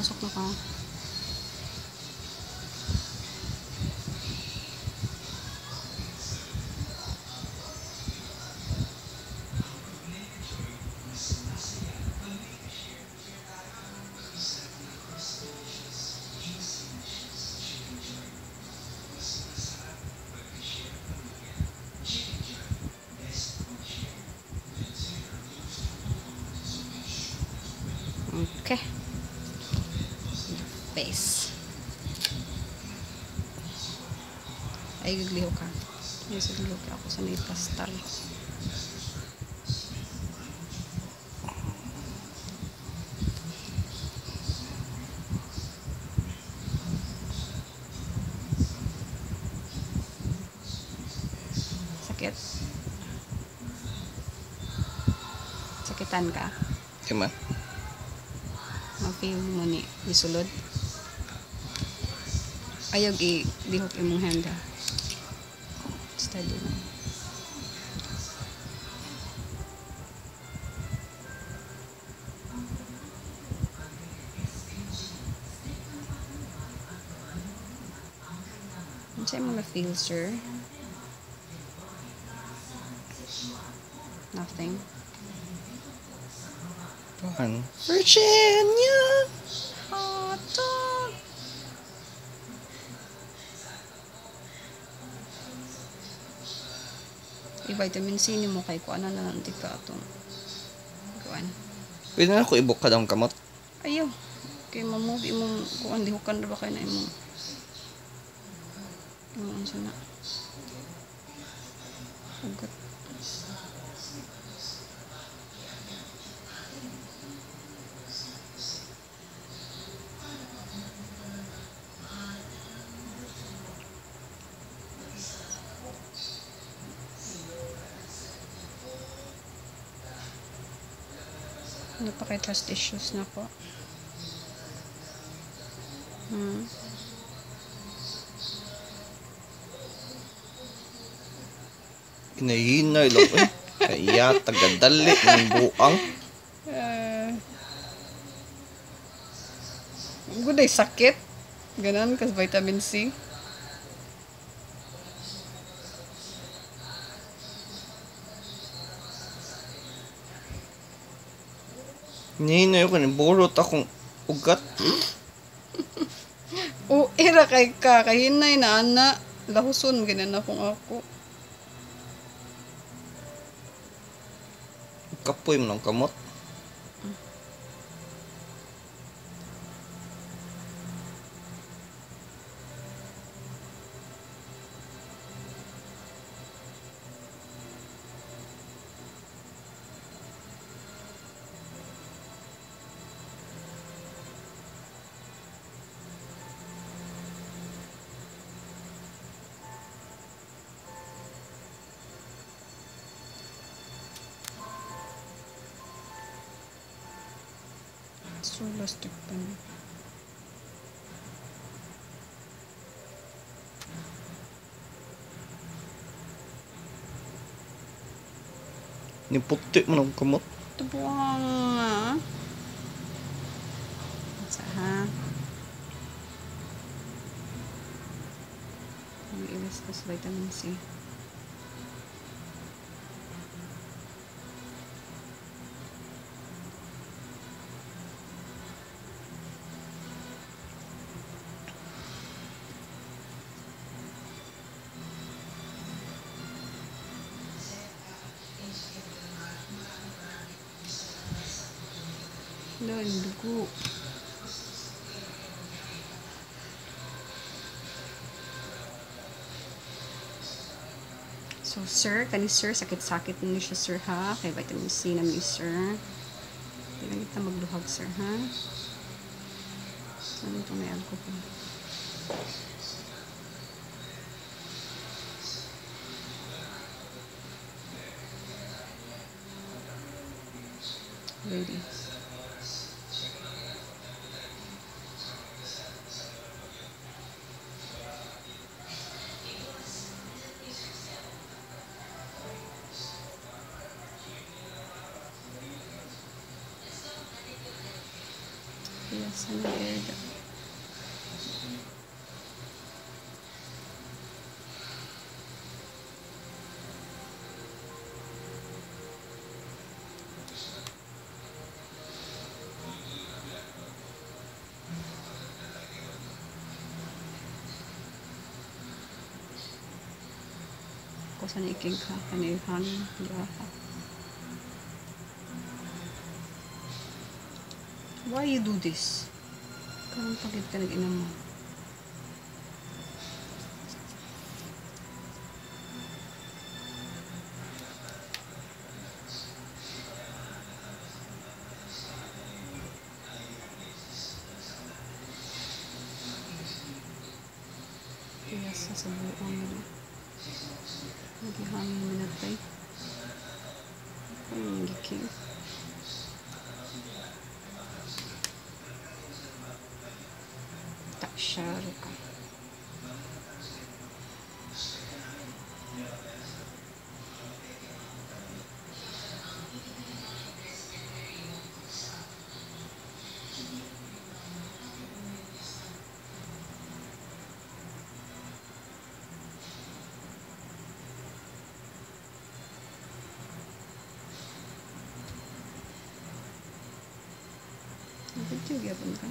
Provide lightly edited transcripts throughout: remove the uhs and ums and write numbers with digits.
Tusok na ka. Okay. Face. Ay, gagliho ka. Ay, gagliho ka ako sa may pastal. Sakit? Sakitan ka? Di man. Ma-feel mo ni gisulod? Ayog i-lihok imong hand ha. Steady lang. Unsa imong na-feel, sir? Nothing. Kuan. Virginia! Hot dog! I-vitamin C ni mo kay kuan na lang di ka atong kuan. Pwede na ako ibukad ang kamot. Ayaw. Kay ma-move imong kuan, lihukan ra ba kay na imong imong unsa na. Ugat. Ano pa kay trust issues na po? Hinahinay lang eh. Kaya tagadali ng buang. Good ay sakit. Ganon, kas vitamin C. Hinahinay ko, niburot akong ugat. O, era kay ka. Kahinay na, ana. Lahuson, ganan akong ako. Kapoy mo ng kamot. So, lastik pa na. Niputi mo ng kamot. Tubuang nga. Sa ha. Ang ilis ko sa vitamin C. Doon, dugo. So, sir, kani sir, sakit-sakit ni siya, sir, ha? Kay vitamin C na ni sir. Hindi lang kita magluhag, sir, ha? Ano ito may alcohol? Ready. Kaya sa na-air. Ko sa iking ka kanihan diha. Why you do this? Karon pagid ka nag-inam mo. Kaya sa buong nila. Nagihangin mo na tayo. Ay, giking. Taksyaro ka. Video gyapon ka.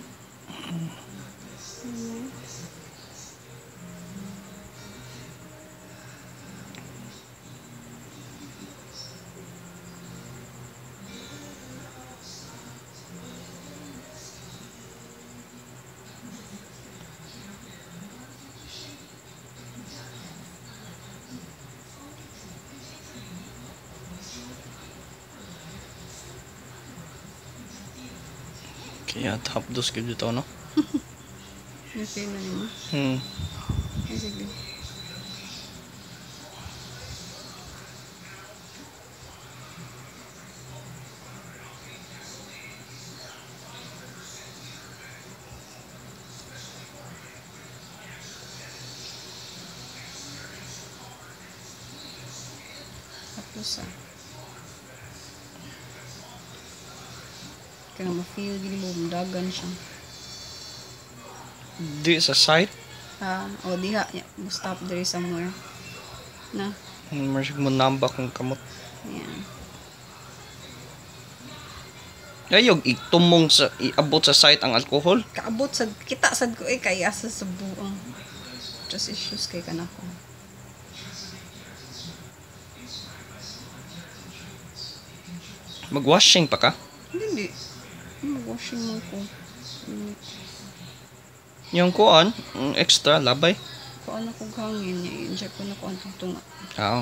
Kaya top dos gyud ito, no? Okay na nimo. Ay, sige. Tapos ah. Kaya ma-feel gini mo, dagan siya. Di sa site? Ha? O diha. Yeah, stop there somewhere. Na? Marsig mo namba kung kamot. Yeah. Ayog, itumong sa, iabot sa site ang alkohol? Kaabot sa, kita sad ko eh, kaya sa buong. Trust issues kay kanako. Mag-washing pa ka? Hindi. Mag-washing mo ko. Yung kuan, extra, labay. Kuan ako hangin, i-inject ko na kuan tunga. Oo.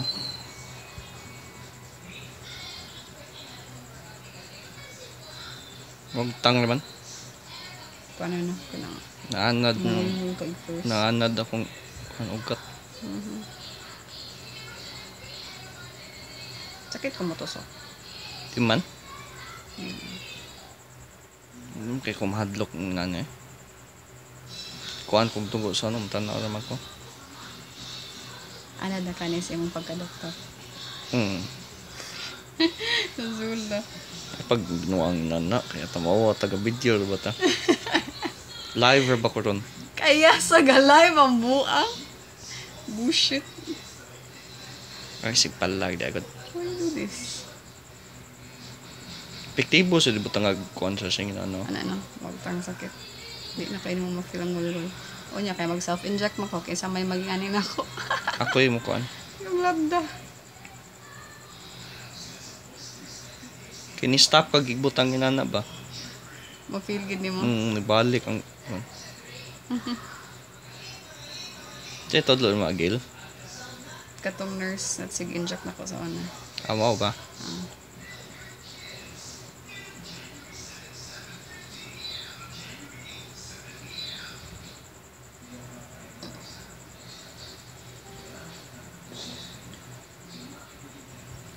Wag tang naman. Kuan ano, kanang. Naanad na. Naanad akong kuan ugat. Sakit ko motusok. Di man? Kay kumahadlok na eh. Kuan kong tunggo sa ano, tanaw naman ko. Anad na kanis imong pagka-doktor. Zula. Pag nuang nana, kaya tamawa, taga-video ba ta? Live ba ko ron? Kaya sa galay, mambuang. Bullshit. Ay, si palag, di agad. Why do this? Epektibo sa libot ang kuan sa singin, ano? Ano, wag tang sakit. Di na kayo mo ma-feel ang gulgul. O niya, kaya mag-self-inject mo ko, kaysa may mag-anin ako. Ako yung kuan. Yung labda. Kini-stop kag ibutang inana ba? Ma-feel gid nimo. Nibalik ang Di todlo magil. Katong nurse at sig inject nako sa una. Mao ba?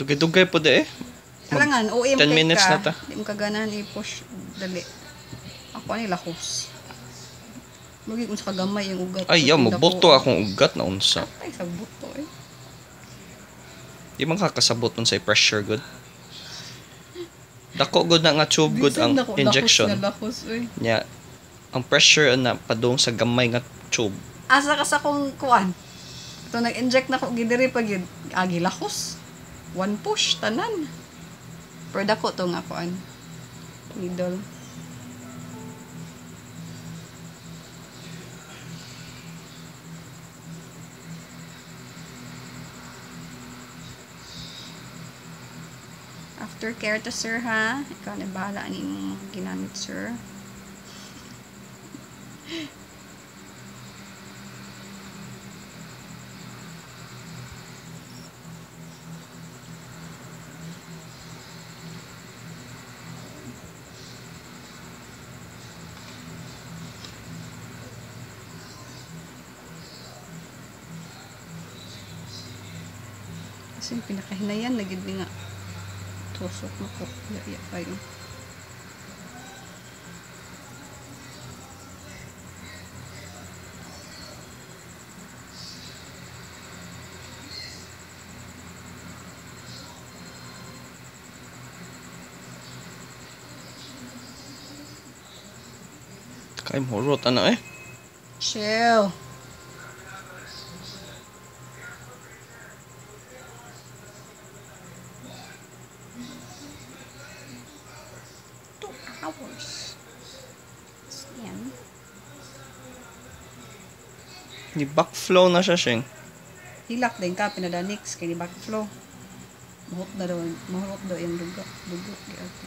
Dugay-dugay po di eh. Kalangan, OM 10 minutes ka. Na ta. Di mo kaganahan i-push dali. Ako ani lakos. Mugig unsa kagamay yung ugat. Ay, yaw, mabuto akong ugat na unsa. Ay, sa buto eh. Di man kakasabot unsay pressure good. Dako gud na nga tube gud ang injection. Lakos, uy. Nya ang pressure na padung sa gamay nga tube. Asa ka sa kong kuan? Ito nag-inject na ko gidiri pag yun. Agi lakos. One push tanan. Pero dako to nga kuan. Needle. Aftercare to, sir, ha? Ikaw na bahala ani imong ginamit, sir. Kasi yung pinakahinayan na gid ni nga tusok na ko. Ya, kayo. Kay morot ana eh. Chill. 2 hours. Yan. Ni backflow na siya, Sheng. Hilak din ka, pinadanix, kay ni backflow. Mahurot na daw, mahurot daw yung dugo. Dugo, giato.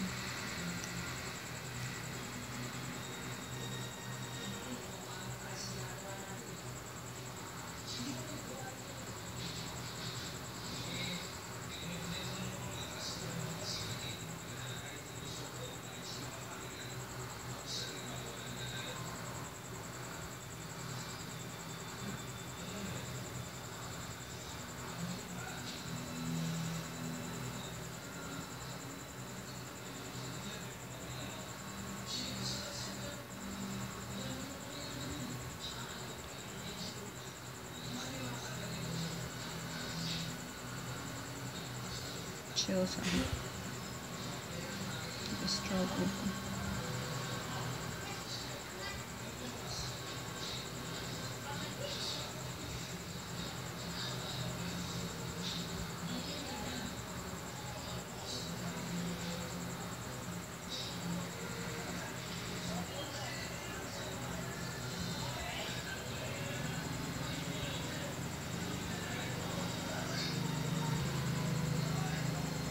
Chill sa stroke ko.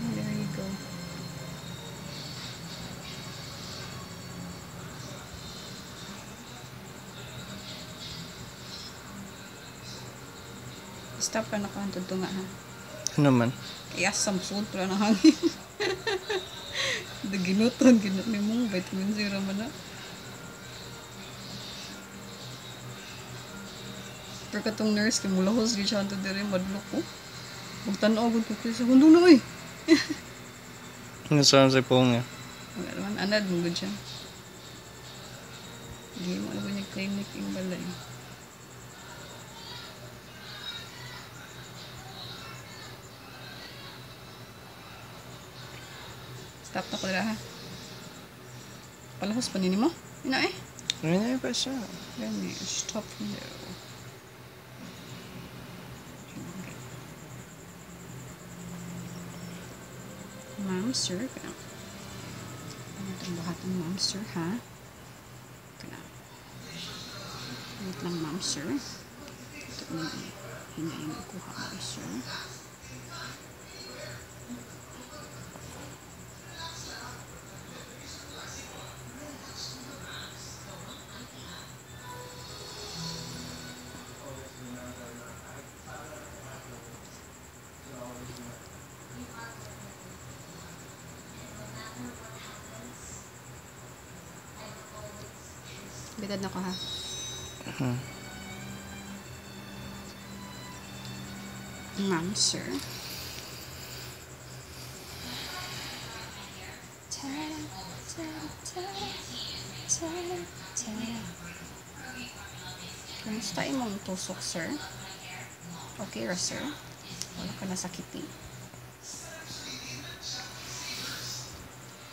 There you go. Stop ka na kantod to nga ha. Ano man? Kaya samsud pala na hangin. Ginuton, ginut ni mong vitamin C man na. Pero katong nurse, kay mulahos, di siya diri, madlok ko. Magtanaw, gud ko sa hundo na oy. Ano saan sa po nga? Wala naman, anad mo gud siya. Hindi mo alam niya clinic yung balay. Stop na ko dira ha. Palahos pa nini mo? Ina eh. Ano pa siya? Let me stop now. Ma'am, sir, kana. Ano itong buhaton, ma'am, sir, ha? Kana. Wait lang, ma'am, sir. Ito na hinayin ko, ha, ma'am, sir. Bitad na ko, ha? Ma'am, sir. Ta, ta, ta, ta, ta. Kumusta imong tusok, sir? Okay ra, sir? Wala ka nasakiti?